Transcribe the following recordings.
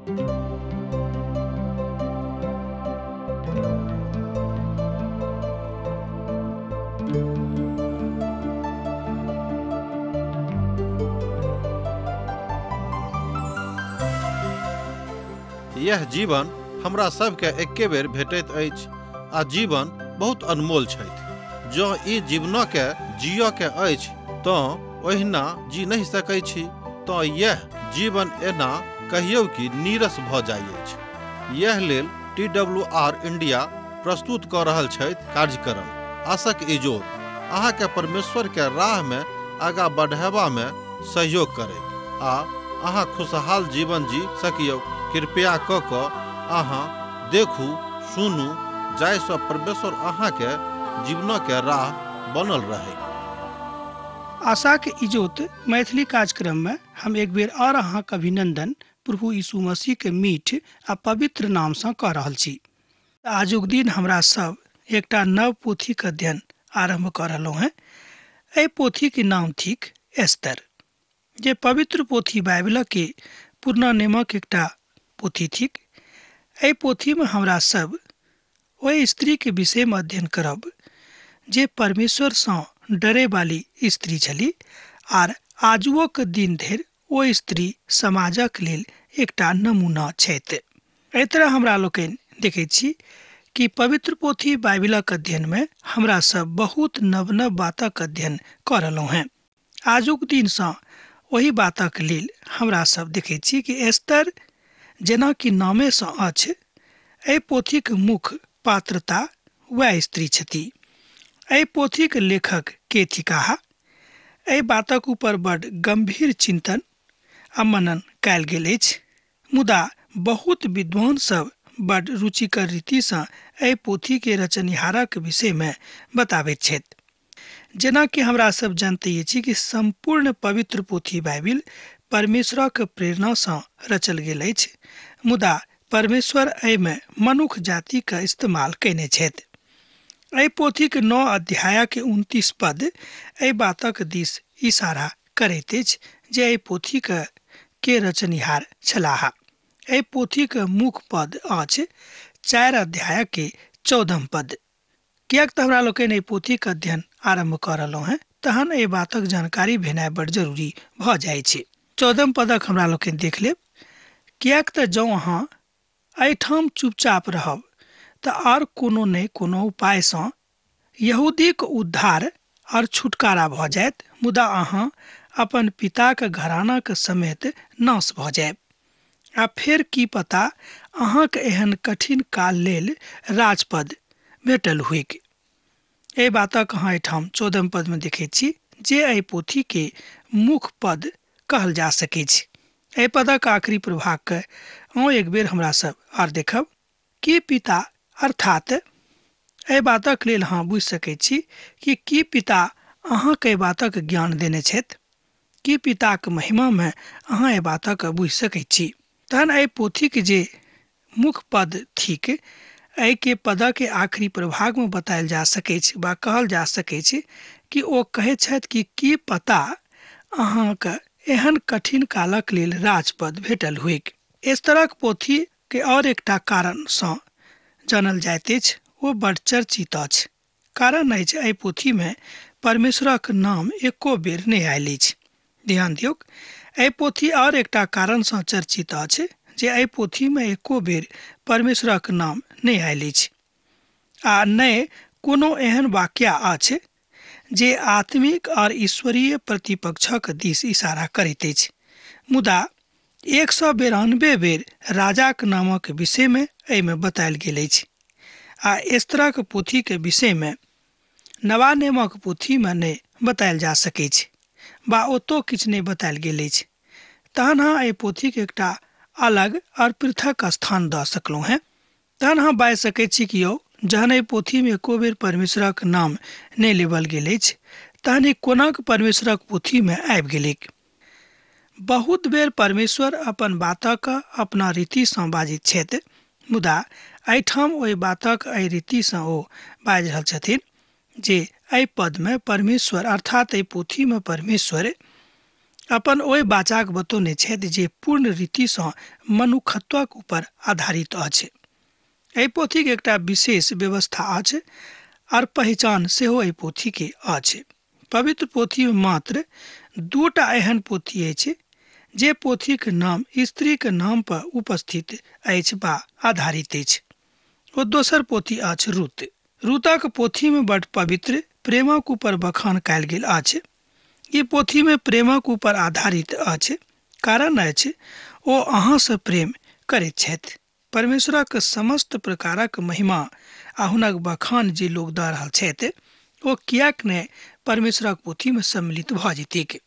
यह जीवन हमरा सबके एके बेर भेटैत अछि आ जीवन बहुत अनमोल छथि। जँ ई जीवनके जियऽ के अछि तँ ओहिना जी नहि सकै छी, तँ यह जीवन एना कहियौ कि नीरस भऽ जाइ अछि। यह लेल TWR India प्रस्तुत कऽ रहल छथि कार्यक्रम आशक इजोत, अहाँके परमेश्वर के राह में आगाँ बढ़ेबा में सहयोग करैत आ अहाँ खुशहाल जीवन जी सकियौ। कृपया कऽ कऽ अहाँ देखू सुनू, जाहिसँ परमेश्वर अहाँके जीवनके राह बनल रहे। आशा के इजोत मैथिली कार्यक्रम में हम एक बेर और अहाँके अभिनंदन प्रभु यीशु मसीह के मीठ आ पवित्र नाम से कऽ रहल छी। आजुक दिन हमरा सब एकटा नव पोथीके अध्ययन आरम्भ कऽ रहलहुँ हेँ। एहि पोथीके नाम थिक एस्तर, जे पवित्र पोथी बाइबलके पुरना नियमक एकटा पोथी थिक। एहि पोथीमे हमरा सब ओहि स्त्रीके विषयमे अध्ययन करब जे परमेश्वरसँ डरे वाली स्त्री छली आर आजुओक दिन धरि ओ स्त्री समाजक लेल एकटा नमूना छथि। एहि तरह हमरा लोकनि देखै छी कि पवित्र पोथी बाइबिलक अध्ययनमे हमरा सब बहुत नव नव बातक अध्ययन कऽ रहलहुँ हेँ। आजुक दिनसँ ओहि बातक लेल हमरा सब देखै छी कि एस्तर जेना कि नामेसँ अछि, एहि पोथीक मुख्य पात्रता वएह स्त्री छथि। एहि पोथीक लेखक के थिकाह, एहि बातक ऊपर बड गंभीर चिंतन आ मनन कयल गेल अछि। मुदा बहुत विद्वान सब बड रुचिकर रीतिसँ एहि पोथीके रचनिहारक विषयमे बताबैत छथि। जेनाकि हमरा सब जानते छी कि सम्पूर्ण पवित्र पोथी बाइबिल परमेश्वरक प्रेरणासँ रचल गेल अछि, मुदा परमेश्वर एहिमे मनुख जातिके इस्तेमाल कयने छथि। एहि पोथीके 9 अध्यायके 29 पद एहि बातक दिस इशारा करैत अछि जे एहि पोथीके के रचनिहार छलाह। एहि पोथीके मुख्य पद अछि 4 अध्यायके 14 पद। किएक तऽ हमरा लोकनि एहि पोथीके अध्ययन आरम्भ कऽ रहलहुँ हेँ, तहन एहि बातक जानकारी भेनाइ बड जरूरी भऽ जाइ छै। 14 पदक हमरा लोकनि देख लेब। किएक तऽ जँ अहाँ एहिठाम चुपचाप रहब तऽ आर कोनो नहि कोनो उपायसँ यहूदीक उद्धार और छुटकारा भऽ जायत, मुदा अहाँ अपन पिताक घरानाक समेत नाश भऽ जायब। आ फेर की पता अहाँके एहन कठिन काल लेल राजपद भेटल हुइक। एहि बातक अहाँ एहिठाम 14 पदमे देखैत छी जे एहि पोथीके मुख्य पद कहल जा सकैत। एहि पदक आखिरी प्रभागके अहाँ एक बेर हमरा सब आर देखब कि पिता, अर्थात एहि बातक लेल अहाँ बुझि सकैत छी कि की पिता अहाँके एहि बातक ज्ञान देने छथि, कि पिताक महिमामे अहाँ एहि बातक बुझि सकैत छी। तहन एहि पोथीके जे मुख्य पद थिक, एहिके पदके आखिरी प्रभागमे बतायल जा सकैत वा कहल जा सकैत कि ओ कहैत छथि कि पता अहाँके एहन कठिन कालक लेल राजपद भेटल हुइक। इस तरहक पोथीके और एकटा कारणसँ जानल जाइत अछि, ओ बड चर्चित अछि। कारण अछि एहि पोथीमे परमेश्वरक नाम एको बेर नहि आयल अछि। ध्यान दियौक, एहि पोथी और एकटा कारणसँ चर्चित अछि जे एहि पोथीमे एको बेर परमेश्वरक नाम नहि आयल अछि आ नहि कोनो एहन वाक्य अछि जे आत्मिक और ईश्वरीय प्रतिपक्षक दिस इशारा करैत अछि। मुदा 192 बेर राजाक नामक विषयमे एहिमे बतायल गेल अछि आ एस्तरक पोथीके विषयमे नवा नियमक पोथीमे नहि बतायल जा सकैत वा ओतौ किछु नहि बतायल गेल अछि। तहन अहाँ एहि पोथीके एकटा अलग और पृथक स्थान दऽ सकलहुँ हेँ। तहन अहाँ बाजि सकैत छी कि यौ, जहन एहि पोथीमे एको बेर परमेश्वरक नाम नहि लेबल गेल अछि तहन ई कोनाक परमेश्वरक पोथीमे आबि गेलैक। बहुत बेर परमेश्वर अपन बातक अपना रीतिसँ बाजैत छथि, मुदा एहिठाम ओहि बातक एहि रीतिसँ ओ बाजि रहल छथिन जे एहि पदमे परमेश्वर अर्थात एहि पोथीमे परमेश्वर अपन ओहि बाचाक बतौने छथि जे पूर्ण रीतिसँ मनुखत्वक ऊपर आधारित अछि। एहि पोथीक एकटा विशेष व्यवस्था अछि आर पहिचान सेहो एहि पोथीके अछि। पवित्र पोथी मात्र दूटा एहन पोथी अछि जे पोथीक नाम स्त्रीक नाम पर उपस्थित अछि बा आधारित अछि। ओ दोसर पोथी अछि रूत। रूतक पोथीमे बड पवित्र प्रेमक ऊपर बखान कयल गेल अछि। ई पोथीमे प्रेमक ऊपर आधारित अछि, कारण अछि ओ अहाँसँ प्रेम करैत छथि। परमेश्वरक समस्त प्रकारक महिमा आ हुनक बखान जे लोक दऽ रहल छथि ओ किएक नहि परमेश्वरक पोथीमे सम्मिलित भऽ जेतैक।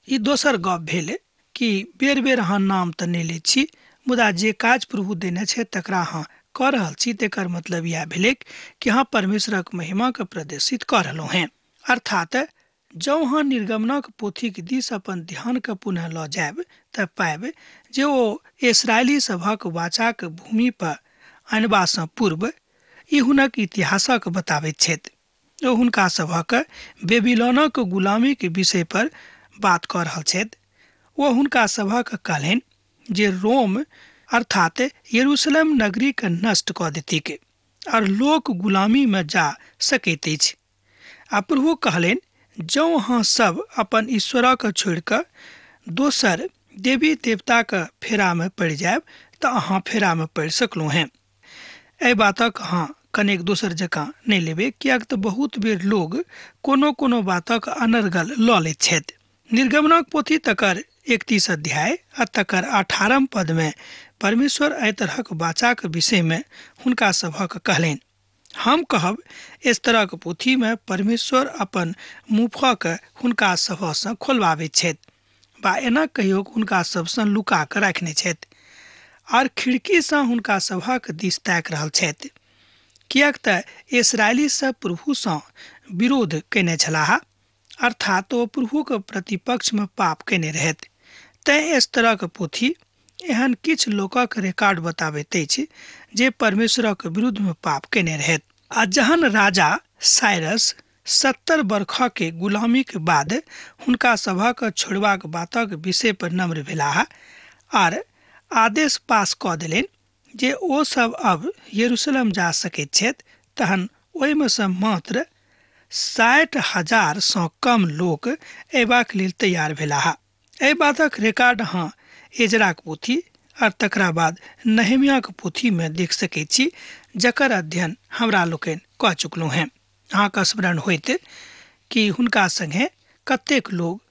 ई दोसर गप भेल कि बेर बेर अहाँ नाम तऽ नहि लैत छी, मुदा जे काज प्रभु देने छै तकरा अहाँ कऽ रहल छी, तकर मतलब इएह भेलैक कि अहाँ परमेश्वरक महिमाके प्रदर्शित कऽ रहलहुँ हेँ। अर्थात जँ अहाँ निर्गमनक पोथीक दिस अपन ध्यानके पुनः लऽ जायब तऽ पायब जे ओ इसराइली सभक वाचाक भूमि पर अनबासँ पूर्व ई हुनक इतिहासक बताबैत छथि। ओ हुनका सभक बेबीलोनक गुलामीके विषय पर बात कऽ रहल छथि। ओ हुनका सभक कहलनि जे रोम अर्थात यरूशलेम नगरीके नष्ट कऽ देतीक और लोक गुलामीमे जा सकैत अछि। आ प्रभु कहलनि जँ अहाँ सब अपन ईश्वरक छोड़ि कऽ दोसर देवी देवताके फेरामे पड़ि जायब तऽ अहाँ फेरामे पड़ि सकलहुँ हेँ। एहि बातक अहाँ कनेक दोसर जकाँ नहि लेबै, किएक तऽ बहुत बेर लोग कोनो कोनो बातक अनर्गल लऽ लैत छथि। निर्गमनक पोथी तकर 31 अध्याय आ तकर 18 पदमे परमेश्वर एहि तरहक वाचाक विषयमे हुनका सभक कहलनि। हम कहब इस तरहक पोथीमे परमेश्वर अपन मुँहके हुनका सभसँ खोलबाबैत छथि बा एना कहियो हुनका सभसँ लुका कऽ राखने छथि आर खिड़कीसँ हुनका सभक दिस ताकि रहल छथि, किएक तऽ इसराइली सब प्रभुसँ विरोध कयने छलाह, अर्थात ओ प्रभुके प्रतिपक्षमे पाप कयने रहथि। तैँ इस तरहक पोथी एहन किछु लोकक रिकॉर्ड बताबैत अछि जे परमेश्वरक विरुद्धमे पाप कयने रहथि। आ जहन राजा साइरस 70 बरखके गुलामीके बाद हुनका सभक छोड़बाक बातक विषय पर नम्र भेलाह आर आदेश पास कऽ देलनि जे ओ सब अब यरूशलेम जा सकैत छथि, तहन ओहिमे सँ मात्र 60,000 सँ कम लोक अयबाक लेल तैयार भेलाह। एहि बातक रिकॉर्ड अहाँ एजराक पोथी और तकरा बाद नहेमियाक पोथीमे देख सकैत छी, जकर अध्ययन हमरा लोकनि कऽ चुकलहुँ हेँ। अहाँके स्मरण होइत कि हुनका संगे कतेक लोग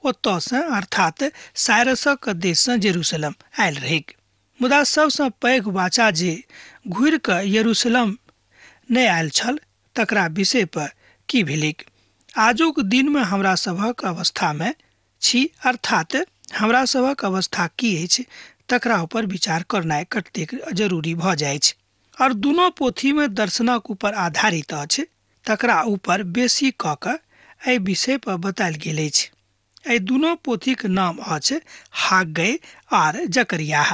ओतऽसँ अर्थात साइरसक देशसँ जेरूशलेम आयल रहैक, मुदा सबसँ पैघ वाचा जे घुरि कऽ यरूशलेम नहि आयल छल तकरा विषय पर की भेलैक। आजुक दिनमे हमरा सभक अवस्थामे छी, अर्थात हमरा सभक अवस्था की अछि तकरा ऊपर विचार करनाइ कतेक जरूरी भऽ जाइछ। और दुनू पोथीमे दर्शनक ऊपर आधारित अछि तकरा ऊपर बेसी कऽ कऽ एहि विषय पर बतायल गेल अछि। एहि दुनू पोथीक नाम अछि हाग्गै आर जकरियाह,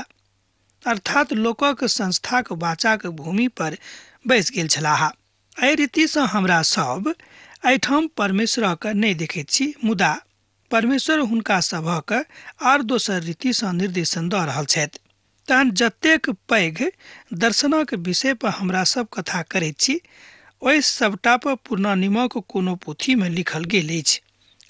अर्थात लोकक संस्थाक वाचाक भूमि पर बैस गेल छलाह। एहि रीतिसँ हमरा सब एहिठाम परमेश्वरक नहि देखैत छी, मुदा परमेश्वर हुनका सभक आर दोसर रीतिसँ निर्देशन दऽ रहल छथि। तहन जतेक पैघ दर्शनक विषय पर हमरा सब कथा करैत छी ओहि सबटा पर पुरना नियमक कोनो पोथीमे लिखल गेल अछि।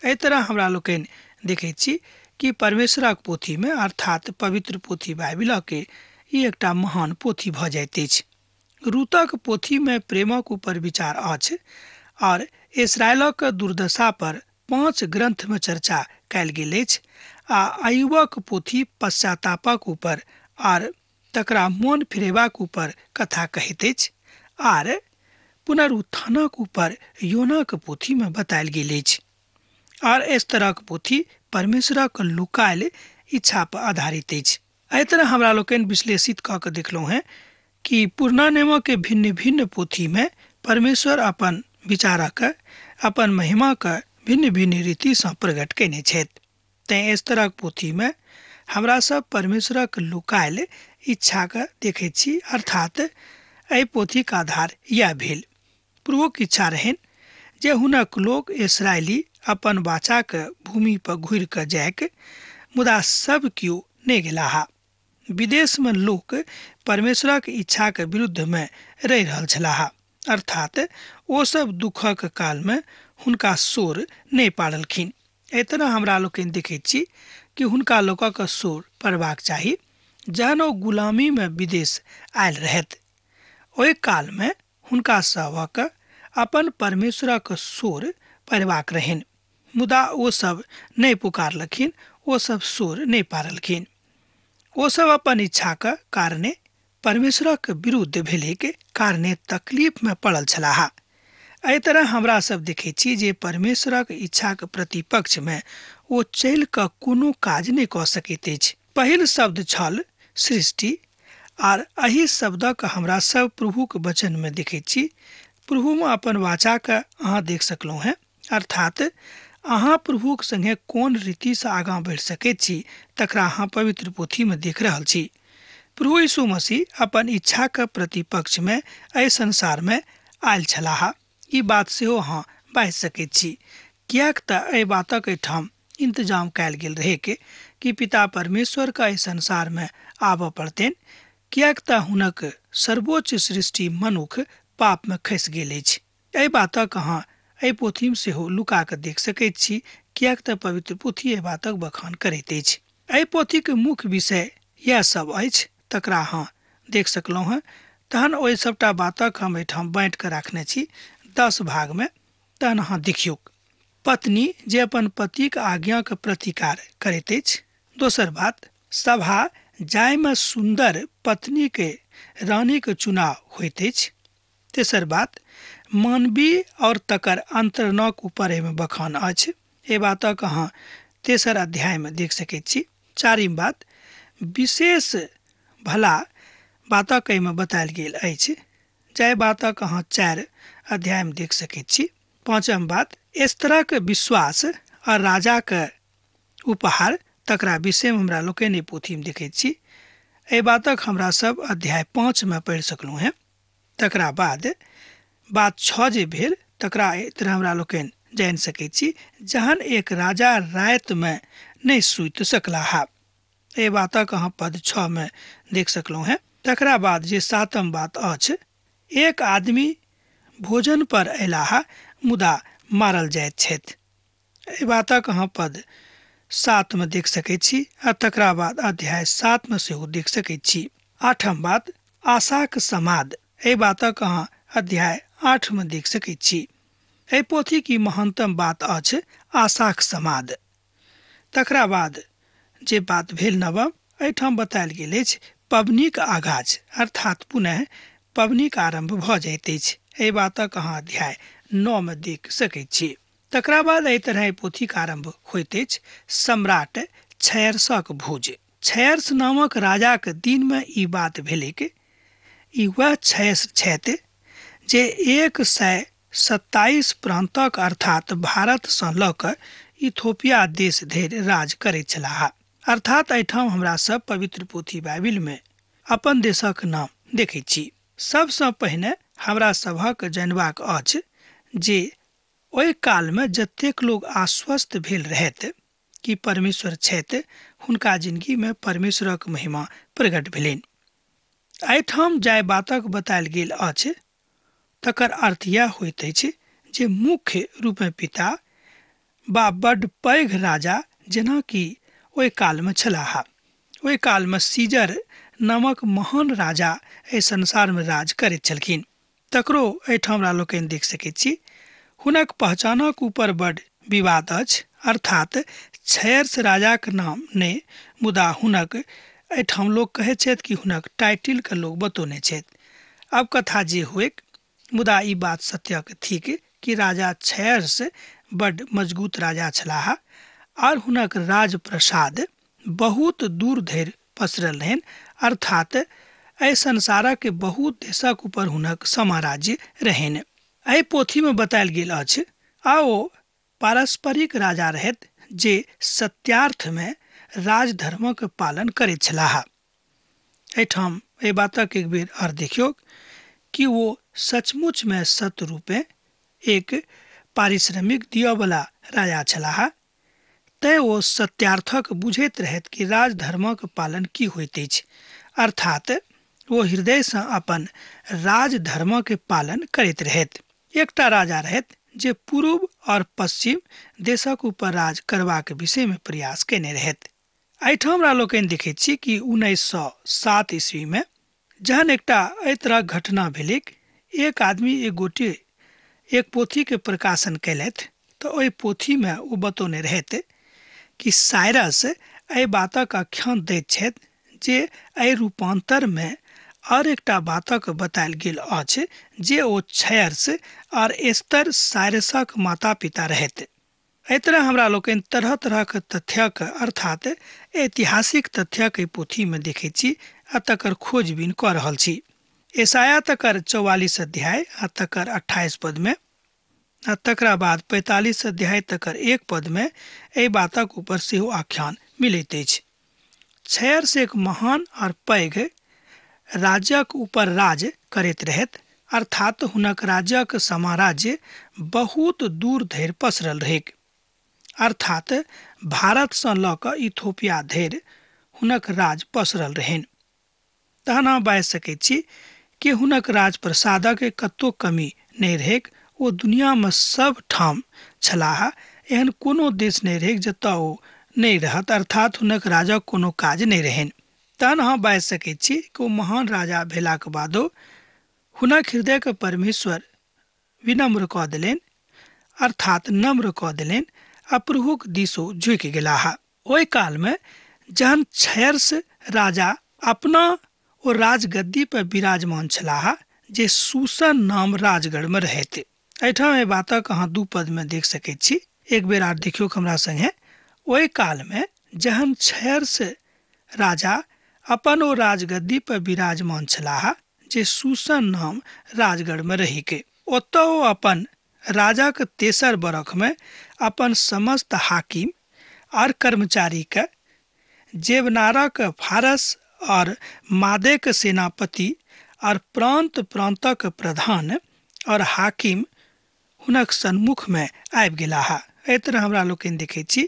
एहि तरह हमरा लोकनि देखैत छी कि परमेश्वरक पोथीमे अर्थात पवित्र पोथी बाइबिलके ई एकटा महान पोथी भऽ जाइत अछि। रूतक पोथीमे प्रेमक ऊपर विचार अछि और इसराइलक दुर्दशा पर 5 ग्रंथमे चर्चा कयल गेल अछि आ अयुबक पोथी पश्चातापक ऊपर आर तकरा मोन फिरेबाक ऊपर कथा कहैत अछि आर पुनरुत्थानक ऊपर योनाक पोथीमे बतायल गेल अछि। आर इस तरहक पोथी परमेश्वरक लुकायल इच्छा पर आधारित अछि। एहि तरह हमरा लोकनि विश्लेषित कऽ के देखलहुँ हेँ कि पुरना नियमके भिन्न भिन्न पोथीमे परमेश्वर अपन विचारक अपन महिमाके भिन्न भिन्न रीतिसँ प्रकट कयने छथि। तैँ इस तरहक पोथीमे हमरा सब परमेश्वरक लुकायल इच्छाके देखैत छी, अर्थात एहि पोथीक आधार इएह भेल। प्रभुक इच्छा रहनि जे हुनक लोक इसराइली अपन वाचाक भूमि पर घुरि कऽ जायक, मुदा सब केओ नहि गेलाह। विदेशमे लोक परमेश्वरक इच्छाक विरुद्धमे रहि रहल छलाह, अर्थात ओसभ दुःखक कालमे हुनका शोर नहि पाड़लखिन। एहि तरह हमरा लोकनि देखैत छी कि हुनका लोकक शोर पड़बाक चाही। जहन ओ गुलामीमे विदेश आयल रहथि ओहि कालमे हुनका सभक अपन परमेश्वरक शोर पड़बाक रहनि, मुदा ओसभ नहि पुकारलखिन, ओसभ शोर नहि पारलखिन। ओसभ अपन इच्छाक कारणे परमेश्वरक विरुद्ध भेलैक कारणे तकलीफमे पड़ल छलाह। एहि तरह हमरा सब देखै छी जे परमेश्वरक इच्छाक प्रतिपक्षमे ओ चलि कऽ कोनो काज नहि कऽ सकैत अछि। पहिल शब्द छल सृष्टि, आर एहि शब्दक हमरा सब प्रभुक वचनमे देखै छी। प्रभुमे अपन वाचाके अहाँ देख सकलहुँ हेँ, अर्थात अहाँ प्रभुक संगे कोन रीतिसँ आगाँ बढ़ि सकैत छी तकरा अहाँ पवित्र पोथीमे देख रहल छी। प्रभु यीशु मसीह अपन इच्छाक प्रतिपक्षमे एहि संसारमे आयल छलाह, ई बात सेहो अहाँ बाजि सकैत छी, किएक तऽ एहि बातक एहिठाम इंतजाम कयल गेल रहैक कि पिता परमेश्वरके एहि संसारमे आबऽ पड़तनि, किएक तऽ हुनक सर्वोच्च सृष्टि मनुख पापमे खसि गेल अछि। एहि बातक अहाँ एहि पोथीमे सेहो लुका कऽ देख सकैत छी, किएक तऽ पवित्र पोथी एहि बातक बखान करैत अछि। एहि पोथीके मुख्य विषय इएह सब अछि, तकरा अहाँ देख सकलहुँ हेँ। तहन ओहि सभटा बातक हम एहिठाम बाँटि कऽ राखने छी 10 भागमे, तहन अहाँ देखियौक। पत्नी जे अपन पतिक आज्ञाके प्रतिकार करैत अछि। दोसर बात, सभा जाहिमे सुन्दर पत्नीके रानीके चुनाव होइत अछि। तेसर बात, मानवी और तकर अंतरणक ऊपर एहिमे बखान अछि, एहि बातक अहाँ तेसर अध्यायमे देख सकैत छी। चारिम बात, विशेष भला बातक एहिमे बतायल गेल अछि, जाहि बातक अहाँ 4 अध्यायमे देख सकैत छी। पाँचम बात, एस्तरक विश्वास और राजाके उपहार, तकरा विषयमे हमरा लोकनि पोथीमे देखैत छी। एहि बातक हमरा सब अध्याय 5 मे पढ़ि सकलहुँ हेँ। तकरा बाद बात 6 जे भेल तकरा एहि तरह हमरा लोकनि जानि सकैत छी, जहन एक राजा रातिमे नहि सुति सकलाह, एहि बातक अहाँ पद 6 मे देख सकलहुँ हेँ। तकरा बाद जे 7म बात अछि, एक आदमी भोजन पर अयलाह मुदा मारल जाइत छथि, एहि बातक अहाँ पद 7 मे देख सकैत छी आ तकरा बाद अध्याय 7 मे सेहो देख सकैत छी। 8म बात, आशाक समाद, एहि बातक अहाँ अध्याय 8 मे देख सकैत छी। एहि पोथीक ई महानतम बात अछि आशाक समाद। तकरा बाद जे बात भेल 9म, एहिठाम बतायल गेल अछि पबनीक आगाज, अर्थात पुनः पबनीक आरम्भ भऽ जाइत अछि, एहि बातक अहाँ अध्याय 9 मे देख सकैत छी। तकरा बाद एहि तरह एहि पोथीक आरम्भ होइत अछि सम्राट क्षयर्षक भोज। क्षयर्ष नामक राजाक दिनमे ई बात भेलैक। ई वएह क्षयर्ष छथि जे 127 प्रान्तक अर्थात भारतसँ लऽ कऽ इथोपिया देश धरि राज करैत छलाह। अर्थात एहिठाम हमरा सब पवित्र पोथी बाइबिलमे अपन देशक नाम देखैत छी। सबसँ पहिने हमरा सभक जानबाक अछि जे ओहि कालमे जतेक लोग आश्वस्त भेल रहथि कि परमेश्वर छथि, हुनका जिंदगीमे परमेश्वरक महिमा प्रकट भेलनि। एहिठाम जाहि बातक बतायल गेल अछि तकर अर्थ यह होइत अछि जे मुख्य रूपमे पिता बा बड्ड पैघ राजा जेनाकि ओहि कालमे छलाह। ओहि कालमे सीजर नामक महान राजा एहि संसारमे राज करैत छलखिन, तकरो एहिठाम हमरा लोकनि देख सकैत छी। हुनक पहचानक ऊपर बड्ड विवाद अछि, अर्थात क्षयर्ष राजाक नाम नहि, मुदा हुनक एहिठाम लोक कहैत छथि कि हुनक टाइटिलके लोक बतौने छथि। अब कथा जे होइक, मुदा ई बात सत्यक थिक कि राजा क्षयर्ष बड्ड मजबूत राजा छलाह और हुनक राजप्रसाद बहुत दूर धरि पसरल रहनि, अर्थात एहि संसारक बहुत देशक ऊपर हुनक साम्राज्य रहनि। एहि पोथीमे बतायल गेल अछि आ ओ पारस्परिक राजा रहथि जे सत्यार्थमे राजधर्मक पालन करैत छलाह। एहिठाम एहि बातक एक बेर आओर देखियौ कि ओ सचमुचमे सत्य रूपे एक पारिश्रमिक दिअवला राजा छलाह, तैँ ओ सत्यार्थक बुझैत रहथि कि राजधर्मक पालन की होइत अछि, अर्थात ओ हृदयसँ अपन राजधर्मके पालन करैत रहथि। एकटा राजा रहथि जे पूर्व और पश्चिम देशक ऊपर राज करबाक विषयमे प्रयास केने रहथि। एहिठाम हमरा लोकनि देखैत छी कि 1907 ईस्वीमे जहन एकटा एहि तरहक घटना भेलैक, एक आदमी एक गोटे एक पोथीके प्रकाशन कयलथि, तऽ ओहि पोथीमे ओ बतौने रहथि कि साइरस एहि बातक आख्यान दैत छथि जे एहि रूपान्तरमे और एकटा बातक बतायल गेल अछि जे ओ छयर्स और एस्तर साइरसक माता पिता रहथि। एहि तरह हमरा लोकनि तरह तरहक तथ्यक अर्थात ऐतिहासिक तथ्यक एहि पोथीमे देखैत छी आ तकर खोजबीन कऽ रहल छी। एसाया तकर 44 अध्याय आ तकर 28 पदमे आ तकरा बाद 45 अध्याय तकर 1 पदमे एहि बातक ऊपर सेहो आख्यान मिलैत अछि। छयर्स एक महान और पैघ राज्यक ऊपर राज करैत रहैत, अर्थात हुनक राज्यक साम्राज्य बहुत दूर धरि पसरल रहैक, अर्थात भारतसँ लऽ कऽ इथोपिया धरि हुनक राज पसरल रहनि। तहन अहाँ बाजि सकैत छी कि हुनक राजप्रसादक कतहु कमी नहि रहैक, ओ दुनियामे सब ठाम छलाह, एहन कोनो देश नहि रहैक जतऽ ओ नहि रहत, अर्थात हुनक राजक कोनो काज नहि रहनि। तहन अहाँ बाजि सकैत छी कि ओ महान राजा भेलाक बादो हुनक हृदयके परमेश्वर विनम्र कऽ देलनि, अर्थात नम्र कऽ देलनि आ प्रभुक दिस ओ झुकि गेलाह। ओहि कालमे जहन छयर्स राजा अपना ओ राजगद्दी पर विराजमान छलाह जे सूसन नाम राजगढ़मे रहैत। एहिठाम एहि बातक अहाँ 2 पदमे देख सकैत छी। एक बेर आर देखियौ हमरा संगे। ओहि कालमे जहन छयर्स राजा अपन ओ राजगद्दी पर विराजमान छलाह जे सूसन नाम राजगढ़मे रहिके, ओतऽ ओ अपन राजाक तेसर बरखमे अपन समस्त हाकिम और कर्मचारीके जेवनारक फारस और मादेक सेनापति और प्रांत प्रांतक प्रधान और हाकिम हुनक सन्मुखमे आबि गेलाह। एहि तरह हमरा लोकनि देखैत छी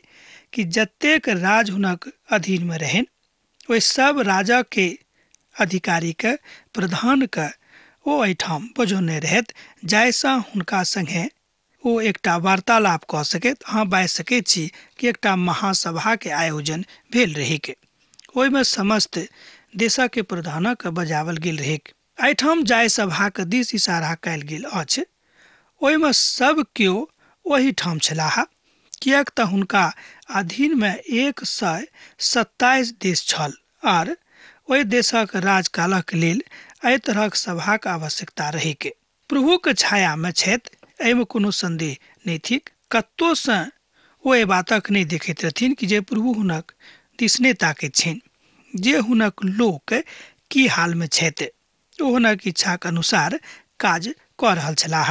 कि जतेक राज हुनक अधीनमे रहनि ओहि सब राजाके अधिकारीके प्रधानके ओ एहिठाम बजौने रहथि, जाहिसँ हुनका सङ्गे ओ एकटा वार्तालाप कऽ सकैत। अहाँ बाजि सकैत छी कि एकटा महासभाके आयोजन भेल रहैक, ओहिमे समस्त देशके प्रधानक बजावल गेल रहैक। एहिठाम जाहि सभाके दिस इशारा कयल गेल अछि ओहिमे सब केओ ओहिठाम छलाह, किएक तऽ हुनका अधीनमे 127 देश छल आर ओहि देशक राजकालक लेल एहि तरहक सभाक आवश्यकता रहैक। प्रभुक छायामे छथि, एहिमे कोनो सन्देह नहि थिक। कतहुसँ ओ एहि बातक नहि देखैत रहथिन कि जे प्रभु हुनक दिस नहि ताकैत छनि, जे हुनक लोक की हालमे छथि। ओ हुनक इच्छाक अनुसार काज कऽ रहल छलाह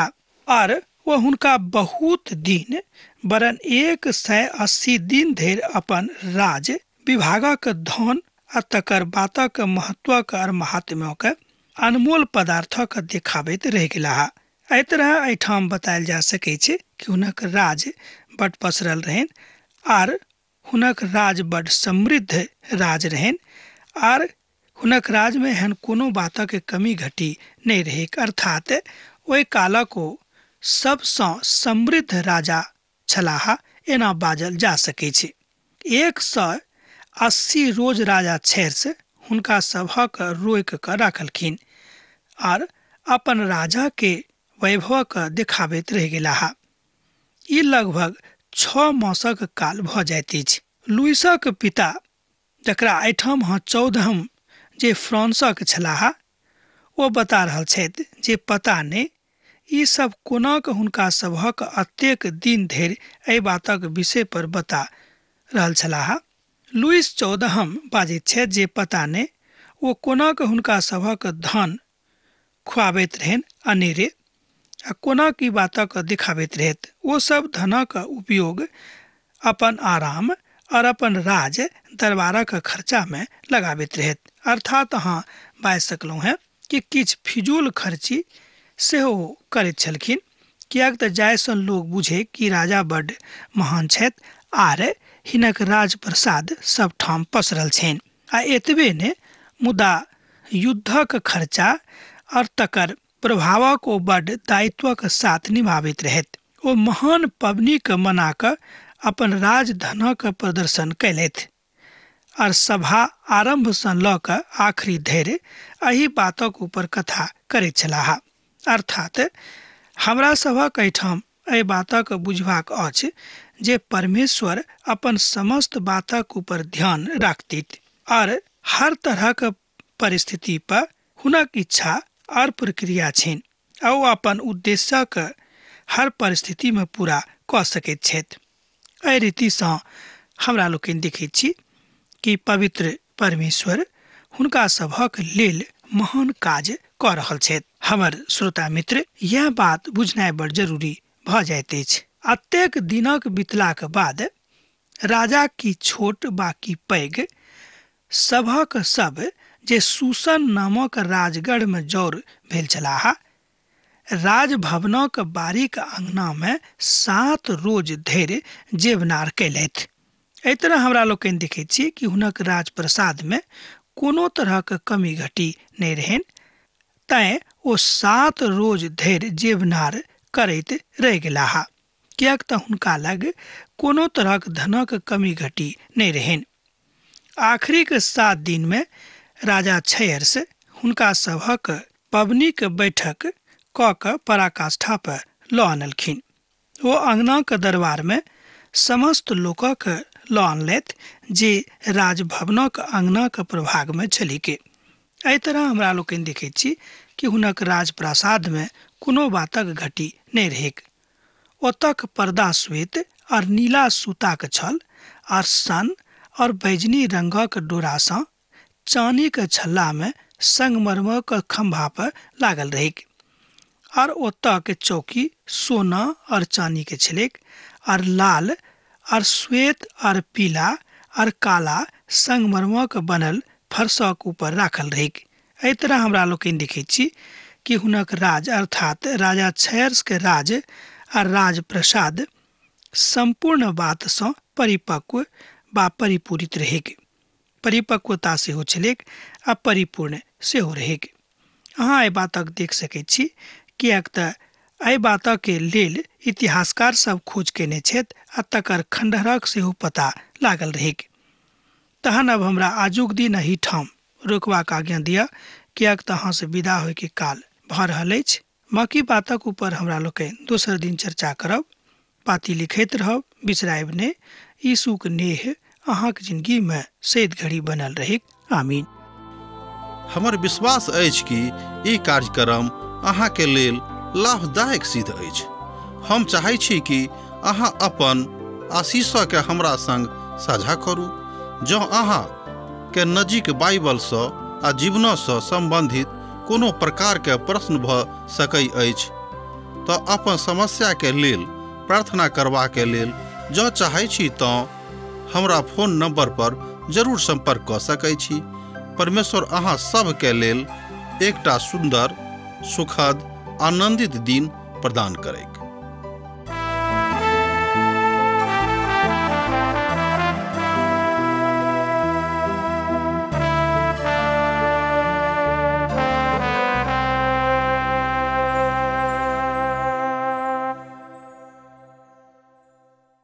आर ओ हुनका बहुत दिन वरन 180 दिन धरि अपन राज विभागक धन आ तकर बातक महत्वक और महात्म्यक अनमोल पदार्थक देखाबैत रहि गेलाह। एहि तरह एहिठाम बतायल जा सकै छै कि हुनक राज बड पसरल रहनि आर हुनक राज बड समृद्ध राज रहनि आर हुनक राजमे एहन कोनो बातक कमी घटी नहि रहैक, अर्थात ओहि कालक ओ सबसँ समृद्ध राजा छलाह एना बाजल जा सकै छै। 180 रोज राजा छयर्स हुनका सभक रोकि कऽ राखलखिन आर अपन राजाके वैभवक देखाबैत रहि गेलाह। ई लगभग 6 मासक काल भऽ जाइत अछि। लुइसक पिता, जकरा एहिठाम अहाँ 14 जे फ्रांसक छलाह, ओ बता रहल छथि जे पता नहि ई सब कोना कऽ हुनका सभक अतेक दिन धरि एहि बातक विषय पर बता रहल छलाह। लुइस 14 बाजैत छथि जे पता नहि ओ कोना कऽ हुनका सभक धन खुआबैत रहनि अनेरे आ कोना की बातक दिखाबैत रहैत। ओ सब धनक उपयोग अपन आराम और अपन राज दरबारक खर्चामे लगाबैत रहैत। अर्थात अहाँ बाजि सकलहुँ हेँ कि किछु फिजूल खर्ची सेहो करैत छलखिन, किएक तऽ जाहिसँ लोक बुझे कि राजा बड्ड महान छथि आर हिनक राजप्रसाद सब ठाम पसरल छनि। आ एतबे ने, मुदा युद्धक खर्चा और तकर प्रभावक ओ बड्ड दायित्वक साथ निभाबैत रहथि। ओ महान पबनीके मना कऽ अपन राजधनक प्रदर्शन कयलथि और सभा आरम्भसँ लऽ कऽ आखिरी धरि एहि बातक ऊपर कथा करैत छलाह। अर्थात हमरा सभक एहिठाम एहि बातक बुझबाक अछि जे परमेश्वर अपन समस्त बातक ऊपर ध्यान राखतित और हर तरहक परिस्थिति पर हुनक इच्छा और प्रक्रिया छनि आ ओ अपन उद्देश्यक हर परिस्थितिमे पूरा कऽ सकैत छथि। एहि रीतिसँ हमरा लोकनि देखैत छी कि पवित्र परमेश्वर हुनका सभक लेल महान काज कऽ रहल छथि। हमर श्रोता मित्र, यह बात बुझनाइ बड़ जरूरी भऽ जाइत अछि। अतेक दिनक बितलाक बाद राजा की छोट बाकी पैघ सभक सब जे सूसन नामक राजगढ़ में जौर भेल छलाह, राजभवनक बारीक अंगना में 7 रोज धरि जेवनार कयलथि। एहि तरह हमरा लोकनि देखैत छी कि हुनक राजप्रसाद में कोनो तरहक कमी घटी नहि रहनि, तैं ओ 7 रोज धरि जेवनार करैत रहि गेलाह, किएक तऽ हुनका लग कोनो तरहक धनक कमी घटी नहि रहनि। आखिरी के 7 दिन में राजा क्षयर्ष हुनका सभक पबनीक बैठक कऽ कऽ पराकाष्ठा पर लऽ अनलखिन। ओ अंगनाक दरबार में समस्त लोकक लऽ अनलथि जे राजभवनक अंगनाक प्रभाग में छली के। एहि तरह हमरा लोकनि देखैत छी कि हुनक राजप्रासाद में कोनो बातक घटी नहि रहैक। ओतक पर्दा श्वेत और नीला सूताक छल और सन और बैजनी रंगक डोरासँ चानीक छल्लामे संगमरमरक खम्भा पर लागल रहैक और ओतऽ के चौकी सोना और चानी के छलैक और लाल और श्वेत और पीला और काला संगमरमरक बनल फर्शक ऊपर राखल रहैक। एहि तरह हमरा लोकनि देखैत छी कि हुनक राज अर्थात राजा क्षयर्ष के राज आ राजप्रसाद सम्पूर्ण बातसँ परिपक्व बा परिपूरित रहैक। परिपक्वता सेहो छलैक आ परिपूर्ण सेहो रहैक। अहाँ एहि बातक देख सकैत छी, किएक तऽ एहि बातके लेल इतिहासकार सब खोज कयने छथि आ तकर खंडहरक सेहो पता लागल रहैक। तहन अब हमरा आजुक दिन एहि ठाम रोकबाक आज्ञा दिअ, किएक तऽ अहाँसँ विदा होइके काल भऽ रहल अछि। बाँकी बातक ऊपर हमरा लोकनि दोसर दिन चर्चा करब। पाती लिखैत रहब, बिसरायब नहि। यीशुक नेह अहाँक जिंदगी में सैद घड़ी बनल रहैक। आमीन। हमर विश्वास अछि कि ई कार्यक्रम अहाँ के लेल लाभदायक सिद्ध अछि। हम चाहै छी कि अहाँ अपन आशीष के हमरा संग साझा करू। जँ अहाँ के नजीक बाइबलसँ आ जीवनसँ संबंधित कोनो प्रकार के प्रश्न भऽ सकै अछि तऽ अपन समस्या के लेल प्रार्थना करबाक लेल जँ चाहै छी तऽ हमरा फोन नंबर पर जरूर संपर्क कऽ सकै छी। परमेश्वर अहाँ सबके लेल एकटा सुंदर, सुखद, आनंदित दिन प्रदान करैक।